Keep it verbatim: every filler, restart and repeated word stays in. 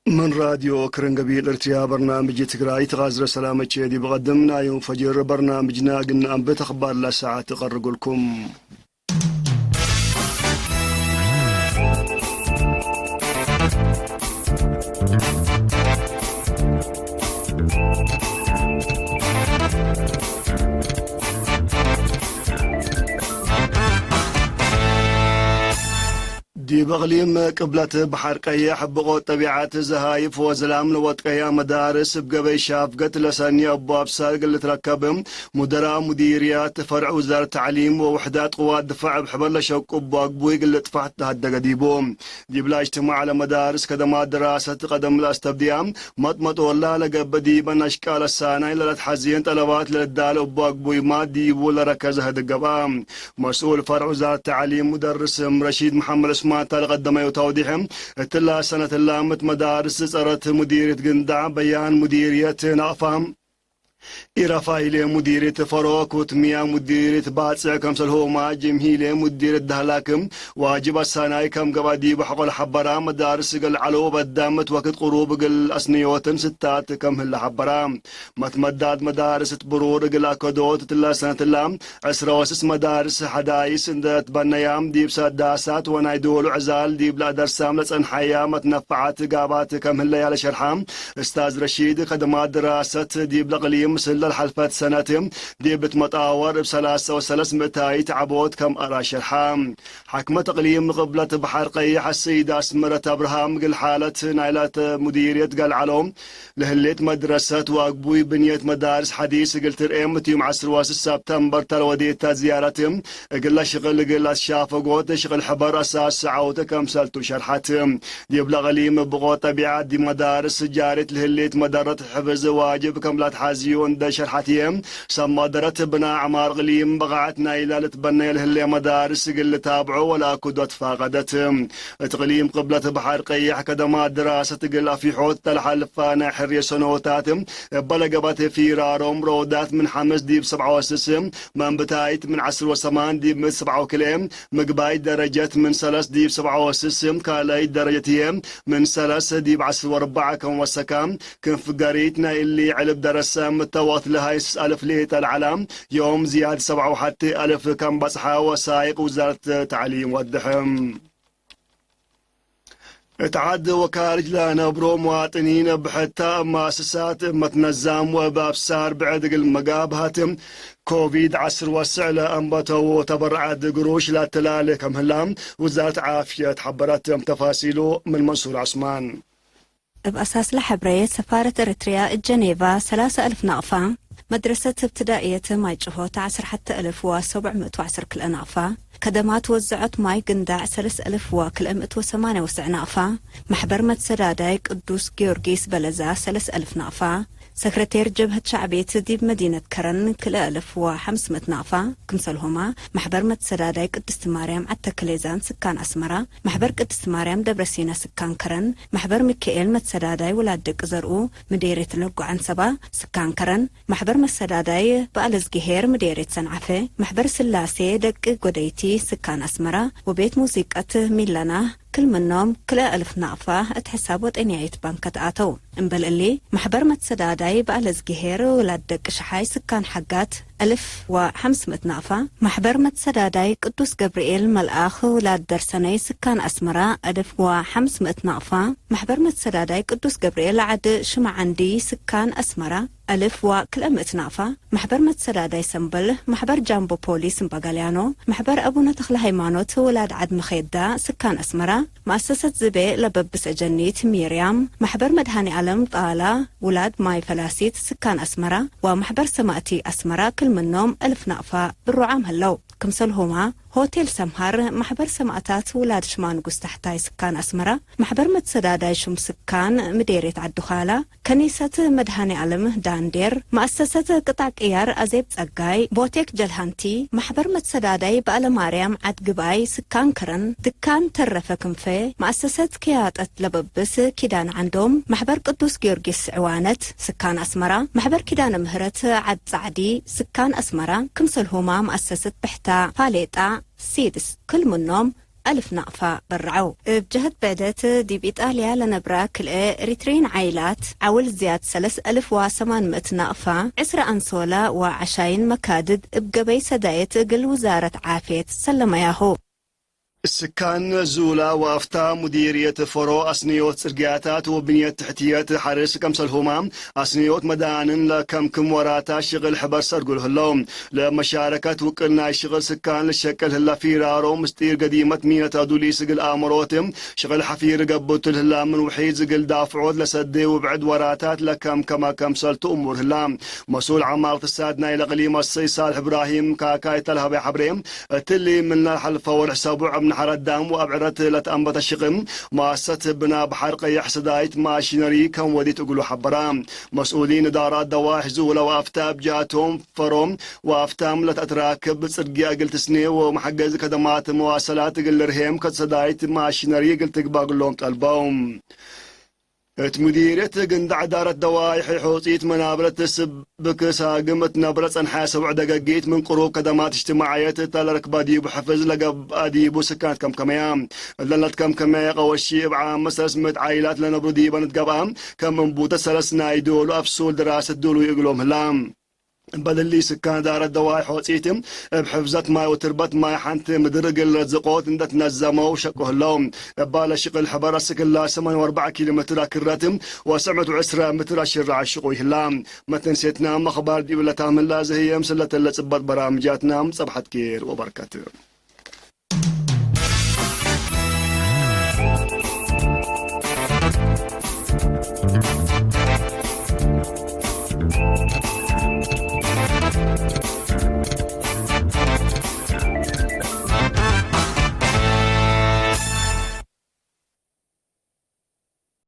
ምን ራድዮ ክርን ገቢል ኤርትርያ በርናምጅ ትግራይ ተጋዝረ ሰላመቼ ዲብ ቀድም ናዮም ፈጅር በርናምጅና እግል ነአንብት አኽባር ለሰዓት እቀርግልኩም። ዲብ እቅሊም ቅብለት በሐር ቀየሕ ብቆት ጠቢዐት ዘሃይፍ ወዝላም ለወጥቀያ መዳርስ እብ ገበይ ሻፍገት ለሰኒ አቡ አብሳር እግል ልትረከብ ሙደራ ሙዲርያት ፈርዕ ውዛረት ተዕሊም ወውሕዳት ቅዋት ድፋዕ እብ ሕበር ለሸቁ እቡ አግቡይ እግል ልጥፋሕ ተሀደገ ዲቡ። ዲብላ እጅትማዕ ለመዳርስ ከደማት ድራሰት ቀደም ለአስተብድያ መጥመጦላ ለገብእ ዲበን አሽቃል አሳናይ ለለትሐዝየን ጠለባት ለልዳለ እቡ አግቡይማ ዲቡ ለረከዘ ህድግ ገብአ። መስኡል ፈርዕ ውዛረት ተዕሊም ሙደርስ ረሺድ መሐመድ ዑስማን ታ ለቀደመዩ ተውዲሕ፣ እትላ ሰነት እላምት መዳርስ ጸረት ሙዲርየት ግንዳዕ በያን ሙዲርየት ናቅፋ፣ ኢረፋይሌ ሙዲርየት ፈሮ ኩትሚያ ሙዲርየት ባጽዕ ከምሰልሆማ ጅምሂሌ ሙዲርየት ዳህላክ ዋጅብ አሳናይ ከም ገብአ ዲቡ ሐቆ ለሐበራ መዳርስ እግል ዐለው ወበዳምት ወክድ ቅሩብ እግል አስንዮትን ስታት ከም ህለ ሐበራ። መትመዳት መዳርስ እት ብሩር እግል አከዶት እትላ ሰነትላ፣ ዕስረ ወስስ መዳርስ ሐዳይስ እንደ ትበነያም፣ ዲብ ሰዳሳት ወናይ ዶሉ ዕዛል ዲብ ለአደርሳም ለጸንሐያ መትነፈዓት ጋባት ከም ህለያ ለሸርሐ እስታዝ ረሺድ፣ ከደማት ድራሰት ዲብ ለቅሊም ምስል ለልሐልፈት ሰነት ዲብ ትመጣወር እብ ሰላሰ ወሰለስ ምእታይት ዐቦት ከም አራ ሸርሐ። ሐክመት እቅሊም ቅብለት በሐር ቀይሕ አሰይድ አስመረት አብርሃም እግል ሓለት ናይላተ ሙዲርየት ገልዐሎ፣ ለህሌት መድረሰት ወአግቡይ ብንየት መዳርስ ሐዲስ እግል ትርኤ፣ ምትዩም ዐስር ወስስ ሰብተምበር ተ ለወዴተ ዝያረት እግለ ሽቅል እግል አትሻፈጎት ሽቅል ሕበር አሳስ ሰዐውት ከምሰልቱ ሸርሐት። ዲብለ እቅሊም ብቆት ጠቢዐት ዲብ መዳርስ ጃሪት ለህሌት መደረት ሕፍዝ ዋጅብ ከም ለአትሐዝዩ እንደ ሸርሐት ህዬ፣ ሰብ መደረት ብናእ ዐማር እቅሊም በቃዐት ናይላ ልትበነየ ለህሌ መዳርስ እግል ልታብዖ ወለአክዶ ትፋቀደት። እት እቅሊም ቅብለት በሐር ቀየሕ ከደማት ድራሰት እግል አፊሖት ተ ለሐልፋ ናይ ሕርየት ሰኖታት እበ ለገብአት ፊራሮም ረውዳት ምን ሐምስ ዲብ ሰብዓ ወስስ፣ መንብታይት ምን ዐስር ወሰማን ዲብ ምእት ሰብዓ ወክልኤ፣ ምግባይት ደረጀት ምን ሰለስ ዲብ ሰብዓ ወስስ፣ ካልአይት ደረጀት ህዬ ምን ሰለስ ዲብ ዐስር ወአርበዕ ከም ወሰካ፣ ክንፍ ገሪት ናይ እሊ ዕልብ ደረሰ ምተ ወቅት ለሀይ ስስ አልፍ ሌጠ ለዐላ ዮም ዝያድ ሰብዓ ወሐቴ አልፍ ከም በጽሐ ወሳይቅ ውዛረት ተዕሊም ወድሐ። እት ዐድ ወካርጅ ለነብሮ መዋጥኒን እብ ሕተ እብ መአሰሳት እብ መትነዛም ወእብ አብሳር ብዕድ እግል መጋብሀት ኮቪድ ዐስር ወስዕ ለአንበተው ተበረዐት ግሩሽ ለአተላሌ ከም ህላ ውዛረት ዓፍየት ሐበረት። ተፋሲሉ ምን መንሱር ዐስማን። እብ አሳስለ ሐብሬ፣ ሰፋረት ኤረትርያ እት ጀኔቫ ሰላሰ አልፍ ናቅፋ፣ መድረሰት እብትዳእየት ማይ ጭሆት ዐስር ሐተ አልፍ ወሰቡዕ ምእት ወዐስር ክልኤ ናቅፋ፣ ከደማት ወዘዖት ማይ ግንዳዕ ሰለስ አልፍ ወክልኤ ምእት ወሰማንያ ወሰዕ ናቅፋ፣ መሕበር መትሰዳዳይ ቅዱስ ጊዮርጊስ በለዛ ሰለስ አልፍ ናቅፋ፣ ሰክረቴር ጀብሀት ሸዕቤት ዲብ መዲነት ከረን ክልኤ አልፍ ወሐምስ ምእት ናቅፋ፣ ክምሰልሆማ መሕበር መትሰዳዳይ ቅድስት ማርያም ዐድ ተክሌዛን ስካን አስመራ፣ መሕበር ቅድስት ማርያም ደብረሲና ስካን ከረን፣ መሕበር ሚካኤል መትሰዳዳይ ውላድ ደቂ ዘርኡ ምዴርየት ለጎ ዐንሰባ ስካን ከረን፣ መሕበር መሰዳዳይ በአለዝግሄር ምዴርየት ሰንዓፈ፣ መሕበር ስላሴ ደቂ ጎደይቲ ስካን አስመራ፣ ወቤት ሙዚቀት ሚለና፣ ክል ምኖም ክልኤ አልፍ ናቅፋ እት ሕሳብ ወጠንያይት ባንከ ተአተው። እምበል እሊ፣ መሕበር መትሰዳዳይ በአለዝግሄር ውላድ ደቂ ሸሓይ ስካን ሐጋት፣ አልፍ ወሐምስ ምእት ናቅፋ፣ መሕበር መትሰዳዳይ ቅዱስ ገብርኤል መልአክ ውላድ ደርሰነይ ስካን አስመራ፣ አልፍ ወሐምስ ምእት ናቅፋ፣ መሕበር መትሰዳዳይ ቅዱስ ገብርኤል ዐድ ሽማዓንዲ ስካን አስመራ፣ አልፍ ወክልኤ ምእት ናቅፋ፣ መሕበር መትሰዳዳይ ሰምበል፣ መሕበር ጃምቦ ፖሊስ እምባጋልያኖ፣ መሕበር አቡነ ተክለ ሃይማኖት ውላድ ዐድ መኼዳ ስካን አስመራ፣ መአሰሰት ዝቤ ለበብስ አጀኒት ሚርያም፣ መሕበር መድኃኔ ዓለም ጣላ ውላድ ማይ ፈላሲት ስካን አስመራ፣ ወመሕበር ሰማእቲ አስመራ ክል ምኖም አልፍ ናቅፋ ብሩዓም ህለው። ክምሰልሁማ ሆቴል ሰምሃር፣ መሕበር ሰማእታት ውላድ ሽማንጉስ ታሕታይ ስካን አስመራ፣ መሕበር መትሰዳዳይ ሹም ስካን ምዴርየት ዐዱኻላ፣ ከኒሰት መድኃኔ ዓለም ዳንዴር፣ መአሰሰት ቅጣዕ ቅያር አዜብ ጸጋይ፣ ቦቴክ ጀልሃንቲ፣ መሕበር መትሰዳዳይ በዓለ ማርያም ዐድ ግብኣይ ስካን ከረን፣ ድካን ተረፈ ክንፈ፣ መአሰሰት ክያጠት ለበብስ ኪዳነ ዐንዶም፣ መሕበር ቅዱስ ጊዮርጊስ ዕዋነት ስካን አስመራ፣ መሕበር ኪዳነ ምህረት ዐድ ጸዕዲ ስካን አስመራ፣ ክምሰልሁማ መአሰሰት ብሕታ ፋሌጣ ሲድስ ክል ምኖም አልፍ ናቅፋ በርዐው። እብ ጀህት ብዕደት፣ ዲብ ኢጣልያ ለነብራ ክልኤ ኤሪትርይን ዓይላት፣ ዐውል ዝያድ ሰለስ አልፍ ወሰማን ምእት ናቅፋ፣ ዕስረ አንሶላ ወዐሻይን መካድድ እብ ገበይ ሰዳየት እግል ውዛረት ዓፍየት ሰለመያሁ። ስካን ዙላ ወአፍታ ሙዲርየት ፈሮ አስንዮት ጽርግያታት ወብንየት ትሕትየት ሐርስ ከምሰልሁማ አስንዮት መዳንን ለከምክም ወራታት ሽቅል ሕበር ሰርጉል ህለው። ለመሻረከት ውቅል ናይ ሽቅል ስካን ልሸቅል ህለ ፊራሮ ምስጢር ገዲመት ሚነት አዱሊስ እግል አምሮት ሽቅል ሐፊር ገብቱ ልህላ ምን ውሒድ እግል ዳፍዖት ለሰዴ ውብዕድ ወራታት ለከምከመ ከምሰልቱ እሙር ህላ። መስኡል ዓም እቅትሳድ ናይለ እቅሊም አሰይ ሳልሕ እብራሂም ካካይ ተልሀበ ሐብሬ እትሊ ምንለ ሐልፈ ወርሕ ሰቡዕ እብ ነሐር አዳም ወአብ ዕረት ለተአንበተ ሽቅም መአሰሰት ብና በሐር ቀየሕ ሰዳይት ማሽነሪ ከም ወዲት እግሉ ሐበራ። መስኡሊን እዳራት ደዋሕ ዙላ ወአፍታ እብ ጃቶም ፈሮም ወአፍታም ለተአትራክብ ጽርግያ እግል ትስኔ ወመሐገዝ ከደማት መዋሰላት እግል ልርሄም ከሰዳይት ማሽነሪ እግል ትግበእ እግሎም ጠልበው። እት ሙዲርየት ግንዳዕ እዳረት ደዋይሕ ሖጺት መናብረት ስብክ ሳግም እት ነብረ ጸንሐ ሰቡዕ ደገጊት ምን ቅሩብ ከደማት እጅትማዕየት እተ ለረክበ ዲቡ ሕፍዝ ለገብአ ዲቡ ስካን ትከምከመያ። እለን ለትከምከመ ቀወሺ እብ ዓመ ሰለስ ምእት ዓይላት ለነብሩ ዲበን እት ገብአ፣ ከም እንቡተ ሰለስ ናይ ዶሉ አፍሱል ድራሰት ዱሉይ እግሎም ህላ። እምበል እሊ ስካን እዳረት ደዋይ ሖጺት እብ ሕፍዘት ማይ ወትርበት ማይ ሐንቲ ምድር እግል ረዝቆት እንደ ትነዘመው ሸቁ ህለው። እባ ለሽቅል ሕበር አስክ ህላ ሰማንያ ወአርበዕ ኪሎ ሜትር አክረት ወሰዕ ምእት ወዕስረ ሜትር አሽራዕ ሽቁይ ህላ። መተንሴትና መክባር ዲብ ለታም ህላ ዘህየም ስለተለ ጽበጥ በራምጃትና ጸብሐት ኬር ወበርከት።